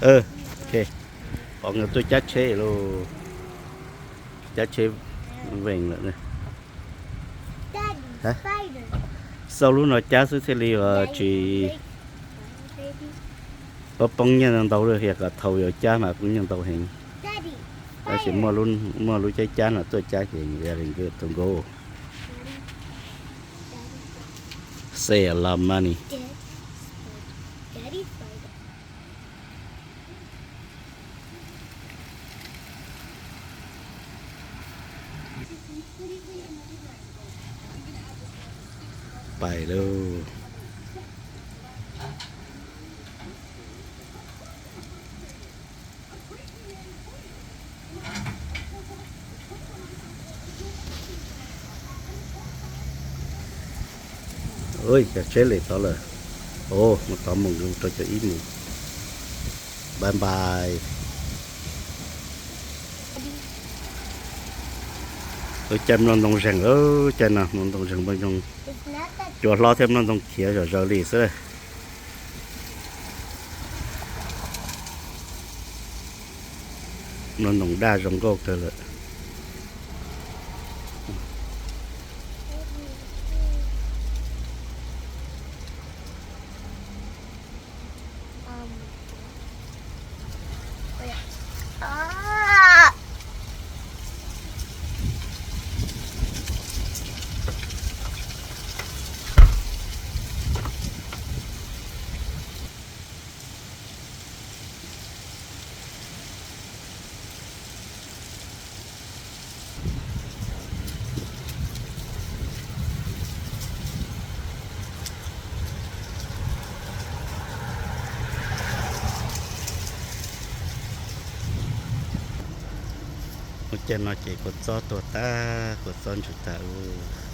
Ok, pom nkawd tuaj cab tsheb lauj, cab tsheb vees lawm. Xauj lub no cab xwb thiaj li tsis poob nyiaj ntau ntau, yog kom thaum yuav cab mas poob nyiaj ntau heev. Tab sis muaj lub cab cab no tuaj cab ces nkawd tus nkauj save a lot of money. Pais lauj. Ua cas tsheb lem tod lawm. Mus tod mus rau cov ib mus. Bye bye. Ua cas mlog ntoo zeeg, ua cas no mlog ntoo zeeg npoo zoo. Cua hlob thiab mlog ntoo khiav zom zaws li xwb. Mlog ntoo daj zoo nkauj kawg lawm. Ua cas no ces kua txob tuag tag, kua txob ntsws tag lauj.